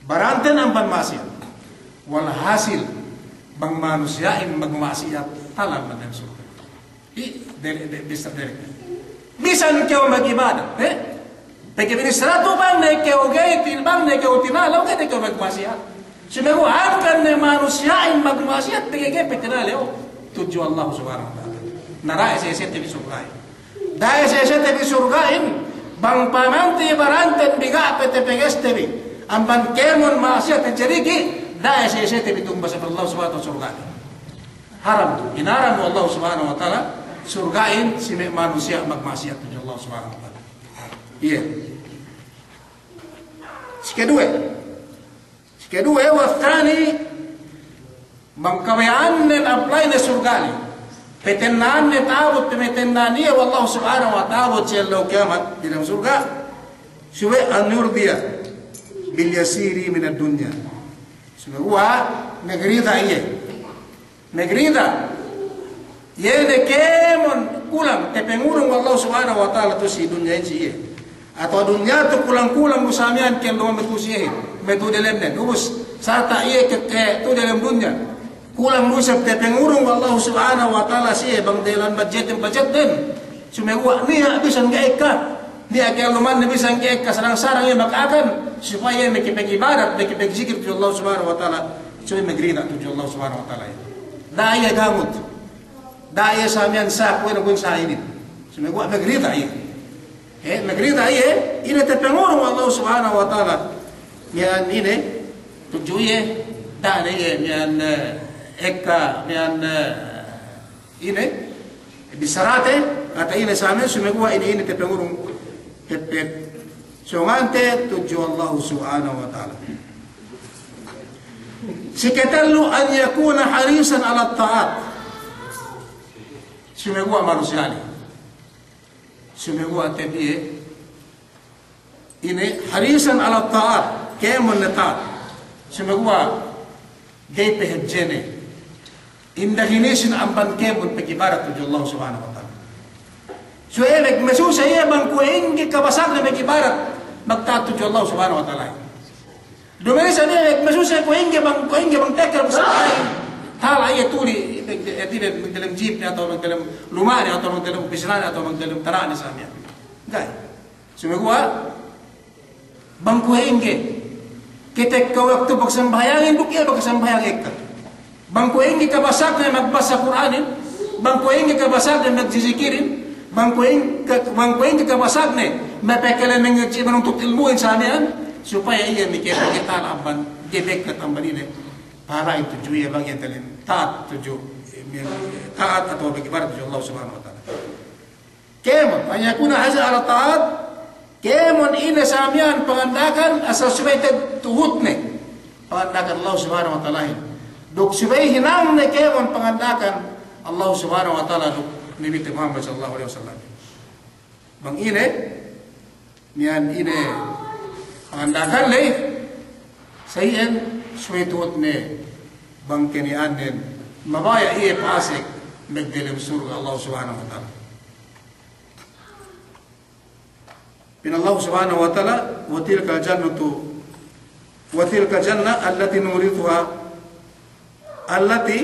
baranten amban ma'asiyat. Walhasil, bang manusiya'in magma'asiyat, talam amban dem surga'. I, de-, de-, bisa derek. Bisan kew magibadat, eh? Pegge' binisratu bang ne kew ga'i ti-, bang ne kew tinalew, ga'i ne kew magma'asiyat. Sumeguwa' hangkan ne manusiya'in magma'asiyat, pegge' ga'i pe tinalew tudju Allah Subhanahu wa Ta'ala. Na da'a sesete bi surga'in. Da'a sesete bi surga'in, bang pamanti baranten bi ga' pe tapegeste bi amban kēmon ma'asiyat hadje diki', da'a sesete bi tumbas Allah Subhanahu wa Ta'ala surga'in. Haram tu, hinaram we' Allah Subhanahu wa Ta'ala surga'in si me' manusiya' magma'asiyat tudju Allah Subhanahu wa Ta'ala. Iye. Sikeduwe. Sikeduwe, wa thani, bang kabaya'annen apply ne surga' ley, patenna'an ne ta'abut, pamatenna'an iye we' Allah Subhanahu wa Ta'ala si ellew kiyamat diyalem surga', subey an yurdiya bil yasiri minad dunya. Sumeguwa' magrida iye. Magrida. Iye ne kēmon kulang tapangurung we' Allah Subhanahu wa Ta'ala tu'u si dunya inin si iye. Atawa dunya tu kulang-kulang du sa miya'an kēmon me' tu'u si iye, me' tu'u dalemnen. Ubus, sarta' iye ke, ke tu'u dalem dunya, kulang du isab tapangurung we' Allah Subhanahu wa Ta'ala si iye bang dalam budget, budgetnen. Sumeguwa' niya' bisan ga'i ekka. Niya' kellumanne bisan ga'i ekka, sarang-sarang iye maka'akan, supaya iye makapag'ibadat, makapagzikir tudju Allah Subhanahu wa Ta'ala, supaya magrida tudju Allah Subhanahu wa Ta'ala. Da'a iye gamut. Da'a iye sa miya'an sa kuwe' ne kuwe' sa inin. Sumeguwa' magrida iye. Eh, magrida iye, ine tapangurung Allah Subhanahu wa Ta'ala miya'an ine tudju iye, da'a ne iye miya'an, eh, ekka, miya'an, eh, ine, bissarate, ata ine sa miya'an, sumeguwa' ine, ine tapangurung, pet-, pet-, sōngante tudju Allah Subhanahu wa Ta'ala. Sikatellu, an yakuna harisan 'ala ta'at. Sumeguwa' manusiya' ley. Sumeguwa' tepiye, ine, harisan 'ala ta'at, kēmon ne ta'at. Sumeguwa' ga'i pe hadjene indahin isin amban kēmon pag'ibadat tudju Allah Subhanahu wa Ta'ala. Subey magmasuse iye bang kuwe' ingge kabasagnen mag'ibadat, magta'at tudju Allah Subhanahu wa Ta'ala. Duma'in sa iye magmasuse kuwe' ingge bang, kuwe' ingge bang tekka bang sa iye. Tala iye tuli, iye, iye, iye, magdalem jeepne atawa magdalem luma'ne atawa magdalem opisnane atawa magdalem tana'ne sa miya'an. Ga'i. Sumeguwa' bang kuwe' ingge, ketika waktu pagsambahayangin duk iye pagsambahayang ekka. Bang kuwe' ingge kabasagne magbasa Kur'anin, bang kuwe' ingge kabasagne magjijikirin, bang kuwe' ing-, ka-, bang kuwe' ingge kabasagne mapakale mangadji' manuntut ilmu'in sa miya'an, supaya iye mike-, miketala amban, ga'i bekkat amban ine, pahala'in tudju iye bang iye ta'at tudju, ta'at atawa pag'ibadat tudju Allah Subhanahu wa Ta'ala. Kēmon, an yakuna harisan 'ala ta'at, kēmon ine sa miya'an panganda'akan asal subey te'ed tuhutne panganda'akan Allah Subhanahu wa Ta'alahin. Duk subey hinangne kēmon panganda'akan Allah Subhanahu wa Ta'ala duk Nabite Muhammad sallallahu alaihi wasallam. Bang ine, miya'an ine panganda'akan ley, sa iyan subey tuhutne bang keniya'annen mabaya' iye pa'asek magdalem surga' Allah Subhanahu wa Ta'ala. Pa'in Allah Subhanahu wa Ta'ala, "Wa tilkal jannatu, wa tilkal jannah allati nurithuha, allati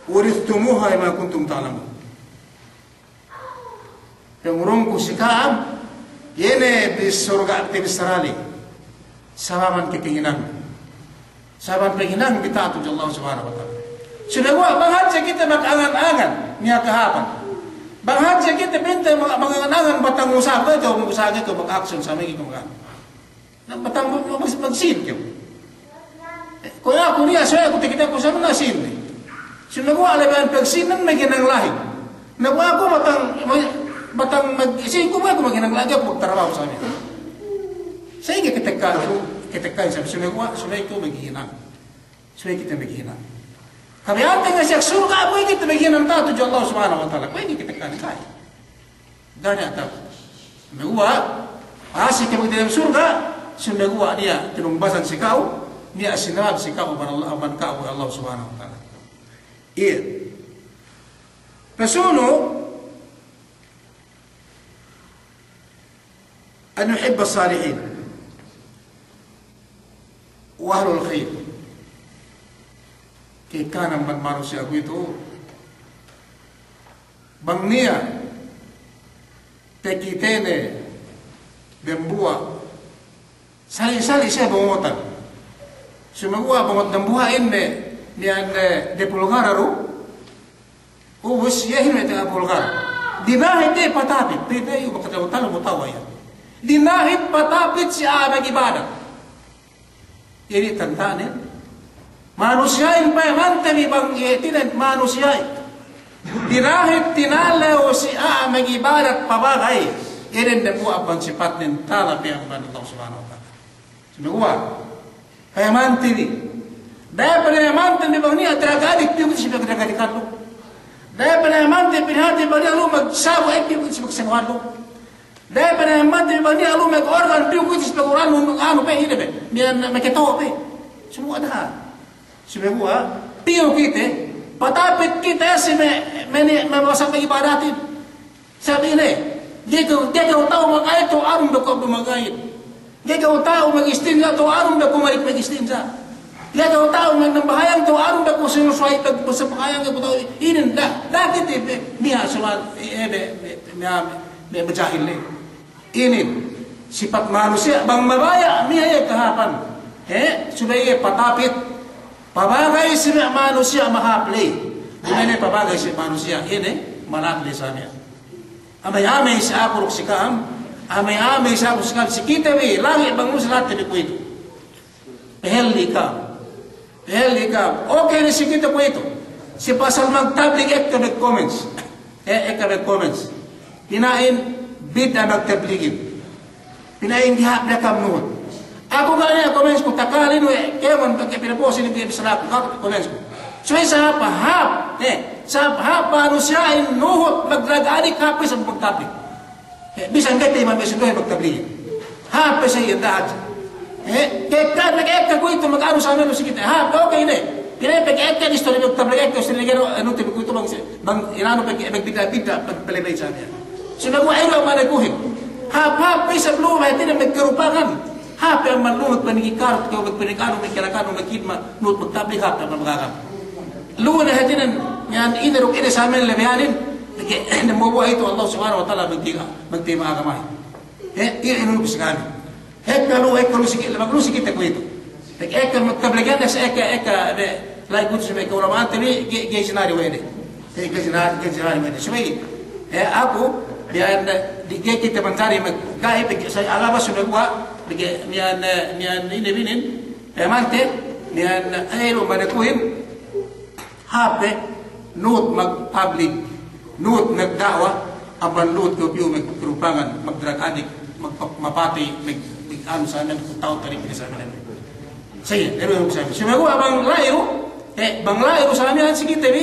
urithtumuha bima kuntum ta'lamun." Pangurungku si ka'am, iye ne bi surga' te bissara ley. Sababan kakahinang. Sababan paghinang bi ta'at tudju Allah Subhanahu wa Ta'ala. Sumeguwa' bang hadja kite magangan-angan niya' kahāpan. Bang hadja kite pa'inte mag-, magangan-angan batang usaha kew, usaha kew mag-action sa' magi kew mag-, na batang mag-, mag-, magsin kew. Kuwe' aku niya' suwe' ku takite ku sa' muna sin ne. Sumeguwa' lebihan pagsinan maghinang lahi. Na kuwe' aku batang, batang mag-, sin ku, kuwe' aku maghinang lahi, aku magtarabahu sa' miya'an. Sa' ige katekka, katekka sa' sumeguwa', subey ku maghinang. Subey kite maghinang. Kabaya'ante ngase' surga', kuwe' kite maghinang ta'at tudju Allah Subhanahu wa Ta'ala. Kuwe' ige katekka sa'. Ga' niya' ta'u. Sumeguwa', asal kite magdiyalem surga', sumeguwa' niya' tinumbasan si ka'u, niya' sinabab si ka'u amban Allah, amban ka'u Allah Subhanahu wa Ta'ala. Iye. Pasunu', an yuhibba salihin wa ahlul khair. Kekanan amban manusiya' kuwe'itu, bang niya' takitene dambuwa', sali'-sali' siye bongotan. Sumeguwa' bongot dambuwa'in me', miya'an, eh, depulgara du. Ubus, iye hin me' te depulgara. Dinahit iye patapit, te, te, iyu makatawa-tawa, mutawa iye. Dinahit patapit si a'a mag'ibadat. Inin tanda'nen manusiya'in, payamante bi bang iye tinen manusiya'in. Dinahit tinalew si a'a mag'ibadat pabagay. Inin dambuwa' amban sipatnen tala pe amban Allah Subhanahu wa Ta'ala. Sumeguwa', payamante bi. Da'a payamante bi bang niya' drug addict, piyu kite si drug addict lu. Da'a payamante bi, hāti bang niya' lu magsabu, eh, piyu kite si magsabu lu. Da'a payamante bi bang niya' lu mag-organ, piyu kite si mag-organ lu, anu pe, ine be, miya'an makatō' pe. Sumeguwa' da'a. Sumeguwa', piyu kite, patapit kite si me', me' ni, me' masa pag'ibadatin. Sabab ine, ga'i kew, ga'i kew ta'u mag'ayit, ta'u arun be kew dumag'ayit. Ga'i kew ta'u magistinja', ta'u arun be kew malik magistinja'. Ga'i kew ta'u magnambahayang, ta'u arun be kew sinusuway pag-, pagsambahayang, ga'i kew ta'u inin, da'a, da'a kite be, niya' suwal, eh, be, be, be, be, be, majahil ne. Inin, sipat manusiya' bang mabaya' niya' iye kahāpan. He, subey iye patapit. Pabagay si me' manusiya' mahāp ley. Duma'in ne pabagay si manusiya', ine, malak ley sa' miya'an. Amey-amey si aku duk si ka'am, amey-amey si aku duk si ka'am, si kite bi, lagi' bang lu si lahat te bi kuwe'itu. Pahalli' ka'am. Pahalli' ka'am. Okey ne si kite kuwe'itu. Si pasal magtablig ekka mag-comments. Eh, ekka mag-comments. Pina'in bid'a magtabligin. Pina'in ga'i hāp ne ka'am nuhut. Aku ga' niya' comments ku takalin we', kēmon pegge' pinapost inin ga'i bisan aku, ga' comments ku. Subey sa' hāp, hāp, eh, sa' hāp manusiya'in nuhut magdrag adik, hāp isab magtablig. Eh, bisan ga'i te imam me' sinduwe magtabligin. Hāp pe sa' iyan dahat. Eh, kekka, kekka kuwe'itu mag-anu sa' menu si kite. Hāp, okey ne. Pina'in pegge' ekka istori magtablig, ekka istori negero, anu te kuwe'itu bang si Bang inanu pegge' magbidda'-bidda' pag-, palebey sa' miya'an. Sumeguwa' ilu' amban akuhin. Hāp, hāp pe isab lu'u, hātinen magkarupangan. Hāp pe amban lu'u magpaniki karut, kew magpaniki anu, magkalakan, magkidma, nuhut magtablig, hāp pe amban magagam. Lu'u ne hātinen, miya'an ine duk ine sa' miya'an lebehanin, pegge' dambuwa'-buwa' itu Allah Subhanahu wa Ta'ala magtiga, magtima agamahin. He, iye inu bis kami. Ekka lu, ekka lu si kite, ekka lu si kite kuwe'itu. Ekka, ekka magtabligin, ekka, ekka, be, la'i kuwe'itu si me' ka'ulama'ante bi, ga'i, ga'i sinari we' de. He, ga'i sinari, ga'i sinari we' de. Subey, he, aku, miya'an, di, ga'i kite manjari mag-, ga'i, pegge' sa' agama sumeguwa', pegge' miya'an, miya'an ine bi inin, he, mante, miya'an, eh, lu mane kuhin, Hāp pe, nuhut magtablig, nuhut magda'wa, amban lu'u kew piyu magkarupangan, magdrag adik, mag-, mapatey, mag-, mag-anu sa' miya'an, magtawtari kite sa' miya'an. Sa' iye, eru sa' miya'an. Sumeguwa' bang la'i du, eh, bang la'i du sa' miya'an si kite bi,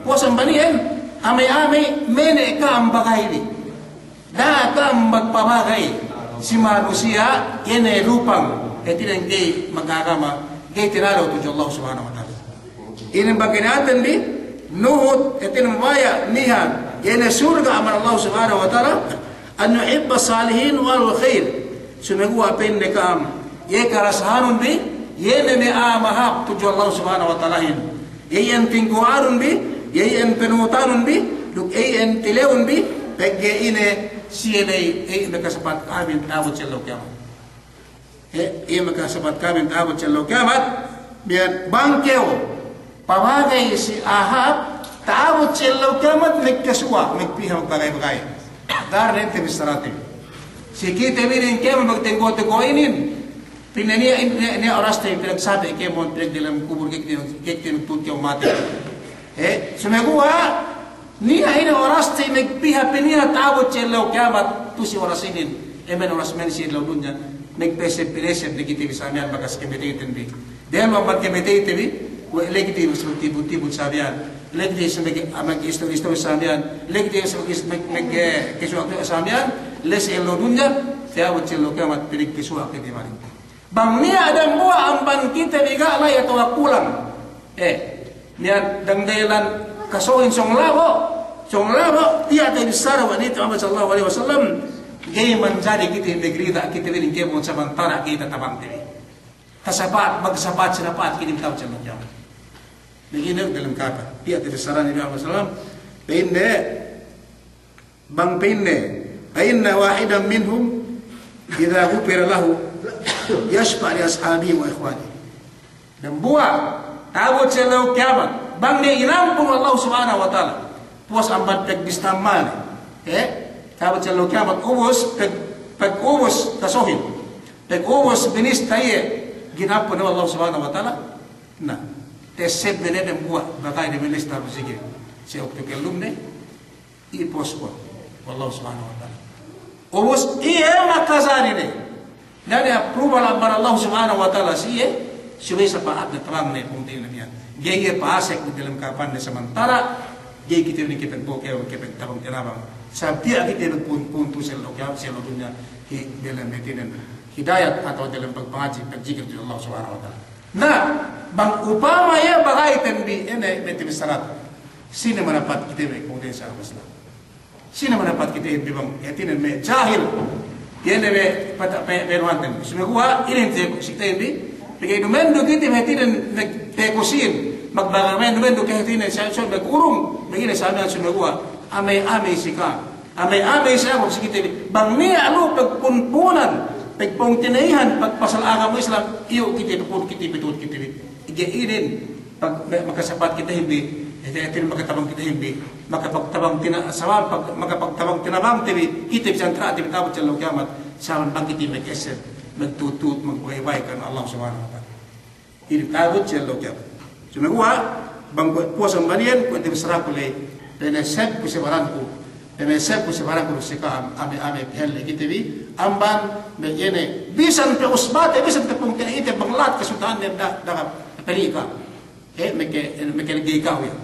puwas amban iyan, amey-amey, mene' ka'am bagay bi. Da'a ka'am magpabagay si manusiya', iye ne lupang, hātinen ga'i magagama, ga'i tinalew tudju Allah Subhanahu wa Ta'ala. Inin pagkiniyaten bi, nuhut, hātinen mabaya' niya', iye ne surga' amban Allah Subhanahu wa Ta'ala, an yuhibba salihin wa ahlul khair. Sumeguwa' pa'inne ka'am, iye kalasahanun bi, iye ne me' a'a mahāp tudju Allah Subhanahu wa Ta'alahin. Iye iyan tingku'anun bi, iye iyan panuhutanun bi, duk iye iyan tilewun bi, pegge' ine siye ley, iye iyan makasapat amin ta'abut si ellew kiyamat. Eh, iye makasapat kami ta'abut si ellew kiyamat, miya'an bang kew pabagay si Ahab, ta'abut si ellew kiyamat, magkasuwa', magpiha, magbagay-bagay. Daran ente bissarate. Si kite bi inin kēmon magtenggo-tenggo inin, pa'inne niya', niya', niya' oraste pinagsape kēmon, pinagdiyalem kubul, ga'i kite, ga'i kite magtu'ut kēmon matey. Eh, sumeguwa', niya' inin oraste magpiha pe niya' ta'abut si ellew kiyamat, tu'u si oras inin, emen oras men si ellew dunya, magpeseb-peseb ne kite bi sa miya'an bakas kamateyten bi. Dem amban kamateyte bi, we' la'i kite bi magtibut-tibut sa miya'an, la'i kite bi mag-, mag-istori-istori sa miya'an, la'i kite bi mag-, mag-, mag-, eh, kasuwa' sa miya'an, la'i si ellew dunya, ta'abut si ellew kiyamat, pinagkasuwa' kite bi. Bang niya' dambuwa' amban kite bi ga' la'i atawa kulang. Eh, niya' dangda'ilan kasohin song labo', song labo', tiya' te bissara we' ne Nabi Muhammad sallallahu alaihi wasallam, ga'i manjari kite magrida kite bi inin kēmon samantara' ga'i tatabangte bi. Tasapat, magsapat, sinapat kite bi ta'abut si ellew kiyamat. Begini dalem kata, tiya' te bissara ne Nabi Muhammad sallallahu alaihi wasallam, pa'inne, Bang pa'inne, fa inna wahidan minhum idza ghufira lahu yashfa'u li ashabihi wa ikhwanihi. Dambuwa' ta'abut si ellew kiyamat, bang ne inampun we' Allah Subhanahu wa Ta'ala. Puwas amban pagbista amalne. Eh? Ta'abut si ellew kiyamat, ubus, pag-, pagubus kasohin. Pagubus binista iye, ginampun we' Allah Subhanahu wa Ta'ala. Na, teseb ne dambuwa', bagay ne binista bu sige. Si waktu kellumne, ipospon we' Allah Subhanahu wa Ta'ala. Ubus iye makajari ne. Da'a ne approval amban Allah Subhanahu wa Ta'ala si iye, subey sapa'at ne tabangne pungtina'ine miya'an. Ga'i iye pa'asek dalem kapanne samantara', ga'i kite bi inin kapagbo'o, kapagtabang-tinabang. Sabab tiya' kite bi pun-, puntu si ellew kiya-, si ellew dunya, hi-, dalem hātinen hidayat atawa dalem pagpangadji', pagjikil tudju Allah Subhanahu wa Ta'ala. Na, bang upama iye bagayten bi, ine, me' te bissarate. Sine manapat kite bi, pungtina'i si agama Islam. Sine manapat kite bi bang, hātinen me' jahil. Iye ne me' pata-, pe-, penuhanten. Sumeguwa', inin te, si kite bi, pegge' duma'in du kite bi hātinen me' te kusin, magbagay duma'in du ke hātinen, sa-, sa-, me' kurung, me' ine sa miya'an sumeguwa', amey-amey si ka'am. Amey-amey si aku si kite bi. Bang niya' lu pagpunpunan, pagpungtina'ihan, pagpasal agama Islam, iyu' kite bi, pun kite bi, tu'ut kite bi. Iye inin, pag-, me-, makasapat kitehin bi, iye inin makatabang kitehin bi, makapagtabang tina-, sawan, pag-, makapagtabang tinabangte bi, kite bi santra'te bi ta'abut si ellew kiyamat, sawan bang kite bi magkeseb, magtu'ut-tu'ut, magbagay-bagay kan Allah Subhanahu wa Ta'ala. Inin ta'abut si ellew kiyamat. Sumeguwa', bang kuwe' puwas amban iyan, kuwe' te bissaraku ley, pemesebku si baranku, pemesebku si baranku si ka'am, amey-amey pehelle kite bi, amban, me' iye ne, bisan pe usbate, bisan pe pungtina'ite, bang lahat kasuda'anne da-, da'a kapeli' ka'am. Eh, meke-, mekelege ka'u iye.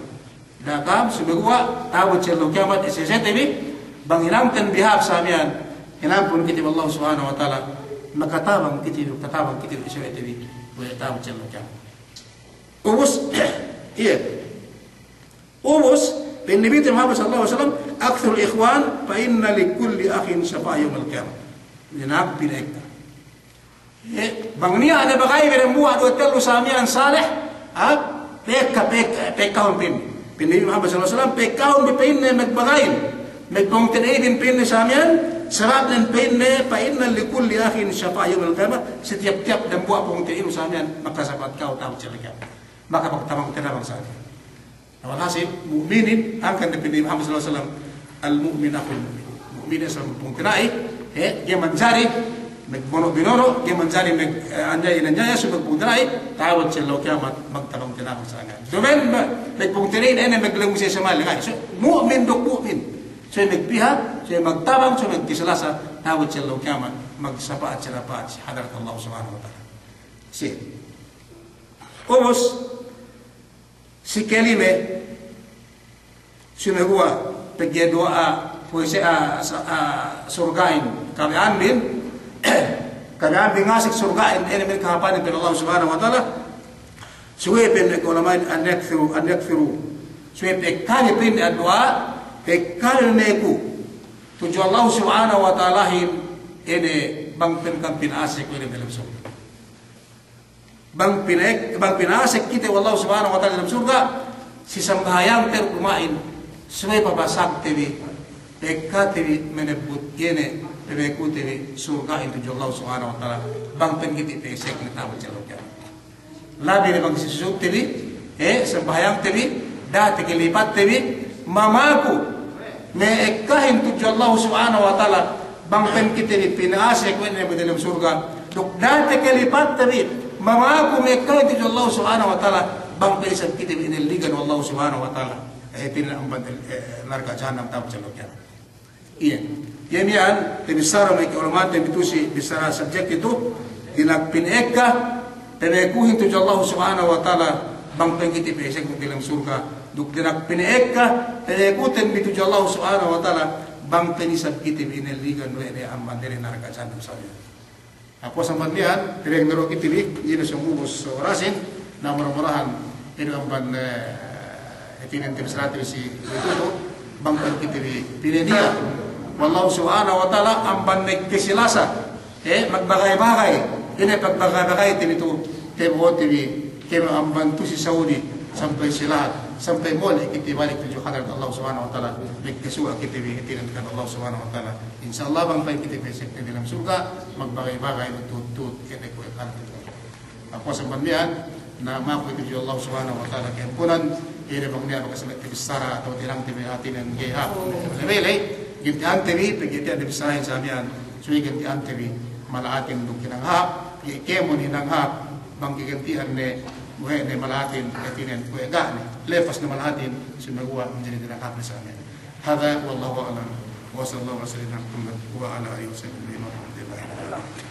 Da'a ka'am, sumeguwa', ta'abut si ellew kiyamat, esesete bi, bang hinangten bi hāp sa miya'an, hinampun kite bi Allah Subhanahu wa Ta'ala, makatabang kite bi, makatabang kite bi, esesete bi, we' ta'abut si ellew kiyamat. Ubus, iye. Ubus, pa'in Nabi Muhammad sallallahu alaihi wasallam, "Akthirul ikhwan, fa inna li kulli akhin shafa'ah yawmal qiyamah." Ine, pina'ekka. Eh, bang niya' ne bagaybi dambuwa' duwe tellu sa miya'an saleh, ha? Pa'ekka, pa'ekka, pa'ekkahun pa'in. Pa'in Nabi Muhammad sallallahu alaihi wasallam, pa'ekkahun bi pa'inne magbagayin, magpungtina'ibin pa'inne sa miya'an, sababnen pa'inne, fa inna li kulli akhin shafa'ah yawmal qiyamah, si tiyap-tiyap dambuwa' pungtina'inu sa miya'an, makasapat kew ta'abut si ellew kiyamat. Makapagtabang tinabang sa miya'an. Na walhasil, mu'minin, hangkan ne pa'in Nabi Muhammad sallallahu alaihi wasallam, "Al-mu'min akhul mu'min." Mu'min isab pungtina'i, eh, ga'i manjari magbono'-binono', ga'i manjari mag-, eh, anjaya-anjaya, subey magpungtina'i, ta'abut si ellew kiyamat, magtabang tinabang sa miya'an. Duma'in, ma-, magpungtina'in, ine, maglengu si samal, ga'i. So, mu'min duk mu'min. So, magpiha, so, magtabang, so, magkisalasa, ta'abut si ellew kiyamat, magsapa'at, sapa'at, si hadarat Allah Subhanahu wa Ta'ala. Si. Ubus, si kelime, sumeguwa', pegge' duwa'a, puwase, ah, sa-, ah, surga'in, kabaya'anbin, kabaya'anbin ngasek surga'in, ine me' kahāpanin pa'in Allah Subhanahu wa Ta'ala, subey pa'in me' ulama'in, an yakthiru, an yakthiru, subey pa'ekkali pa'in addu'a, pa'ekkali me' ku, tudju Allah Subhanahu wa Ta'alahin, ine bang pa'in ka'am pinasek we' ne dalem surga'. Bang pinaek-, bang pinasek kite we' Allah Subhanahu wa Ta'ala dalem surga', si sambahayangte duk duma'in, subey pabasagte bi, pa'ekkate bi menebbut iye ne, pemekute bi surga'in tudju Allah Subhanahu wa Ta'ala, bang pa'in kite bi pa'isek ne ta'abut si ellew kiyamat. Labi ne bang si susukte bi, eh, sambahayangte bi, date kalipatte bi, mamaku me' ekkahin tudju Allah Subhanahu wa Ta'ala, bang pa'in kite bi pina'asek we' ne bi dalem surga', duk date kalipatte bi, mamaku me' ekkahin tudju Allah Subhanahu wa Ta'ala, bang pa'in isab kite bi inelligan we' Allah Subhanahu wa Ta'ala, eh, hātinen amban, eh, narka' jahannam ta'abut si ellew kiyamat. Iye. Iye miya'an, tabissara me' ka'ulama'an, tabissara subject itu, dina'ak pina'ekka pemekuhin tudju Allah Subhanahu wa Ta'ala, bang pa'in kite bi pa'isek duk dalem surga', duk dina'ak pina'ekka pemekuten bi tudju Allah Subhanahu wa Ta'ala, bang pa'in isab kite bi inelligan we' ne amban diyalem narka' jahannam sa'ingge. Puwas amban miya'an, pireng ne du kite bi, iye ne sōng ubus orasin, na mura-murahan, iye du amban, eh, hātinen tabissarate bi si itu tu, bang pa'in kite bi pinaniya' we' Allah Subhanahu wa Ta'ala amban magkasilasa, eh, magbagay-bagay, ine pagbagay-bagayte bi tu, tabo'ote bi, kēmon amban tu'u si Saudi, sampay si lahat, sampay mole' kite balik tudju hadarat Allah Subhanahu wa Ta'ala, magkasuwa' kite bi hātinen kan Allah Subhanahu wa Ta'ala. Insya Allah bang pa'in kite bi pa'isek ne dalem surga', magbagay-bagay tu'u-tu'u kite kuwe' kan. Puwas amban miya'an, na maku tudju Allah Subhanahu wa Ta'ala ka'ampunan, iye ne bang niya' bakas me' tabissara atawa tinangte bi hātinen ga'i hāp, lebe-lebe, ganti'ante bi, pegge' tiya' tabissarahin sa miya'an, subey ganti'ante bi, mala'atin duk hinang hāp, ga'i kēmon hinang hāp, bang ga'i ganti'an ne, we' ne mala'atin, hātinen, we' ga' ne, lepas ne mala'atin, sumeguwa' manjari hinang hāp ne sa miya'an. هذا والله أعلم، وصلى الله على سيدنا محمد وعلى آله وصحبه أجمعين، والحمد لله رب العالمين.